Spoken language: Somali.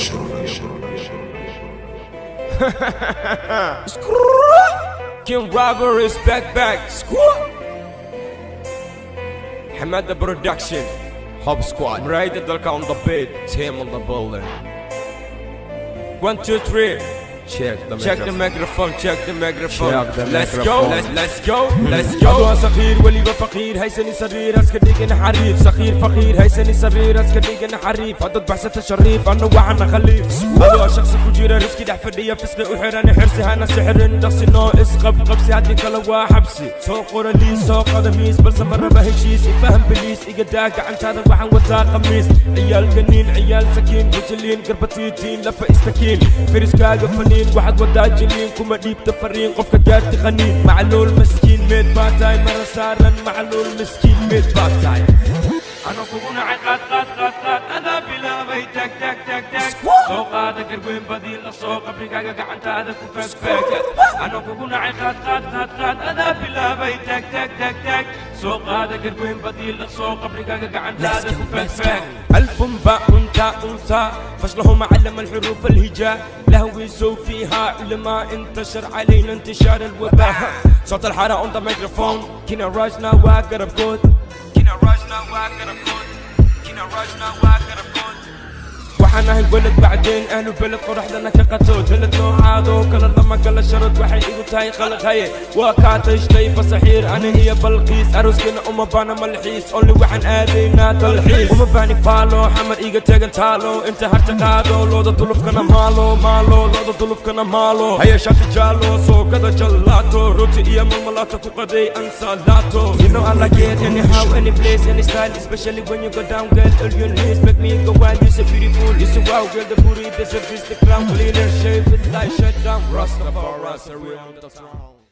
Production. King Robber is back back. Hamada Production. Hub Squad. Muraayada dalka on the beat. Team on the building. 1 2 3. Check the Check the microphone, check the microphone. Check the Let's go, microphone. let's go, let's go. Adoo saqiir weliba faqiir haysani sariir haska dhigin xariif saqiir faqiir haysani sariir haska dhigin xariif hadad baxsata shariif anna waxana khaliif adoo shakhsi ku jira riski dhex fadhiya fisqi u xiran xirsi hana sixirin dhaqsi noo isqab qabsi haddii kale waa xabsi soo qora liis soo qada miis balse marraba heshiis ifaham beliis iga daa gacantaada waxaan wataa khamiis ciyaalka niin ciyaal sakiin bujiliin garbatiitiin lafa istakiin firiskaaga faniin waxaad wadaa jiliin kuma dhiibta fariin qofka gaarti qaniin macluul miskiin meed baa tahay mara saaran macluul miskiin meed baa tahay أنا كوكونا عقاد قاد قاد قاد أنا بلا بيتك تك تك تك سوق هذا قربين بديل السوق أفريقيا قعنت هذا كفاك فاك أنا كوكونا عقاد قاد قاد قاد أنا بلا بيتك تك تك تك سوق هذا قربين بديل السوق أفريقيا قعنت هذا كفاك فاك ألف باء تاء ثاء فشلهم علم الحروف الهجاء لهوسوا فيها علماء انتشر علينا انتشار الوباء صوت الحارة on the microphone كنا راجنا واقرب كود كنا راجنا واقرب كود كنا راجنا واقرب كود waxaan ahay welad bacdeen ahlu beled qoraxdana ka qato jalad noocaadoo kala lama kala sharad waxay igu tahay qalad haye waa kaa tashtay fasaxiir ani iyo balqiis arooskena uma baana malxiis only waxaan aadaynaa dalxiis uma baani faalo xamar iga tegan taalo inta harta qaado looda dulufkana maalo maalo looda dulufkana maalo haye shati jaalo soo gada jallaato rooti iyo malmalaato ku qaday ansalaato. You know I like it anyhow, any place, any style, especially when you go down, girl, all your knees make me go wild. You're so beautiful, you're so wow, girl, the booty, the service, the crown, cleaner, shape it like shut down. Rastafari, we on the town.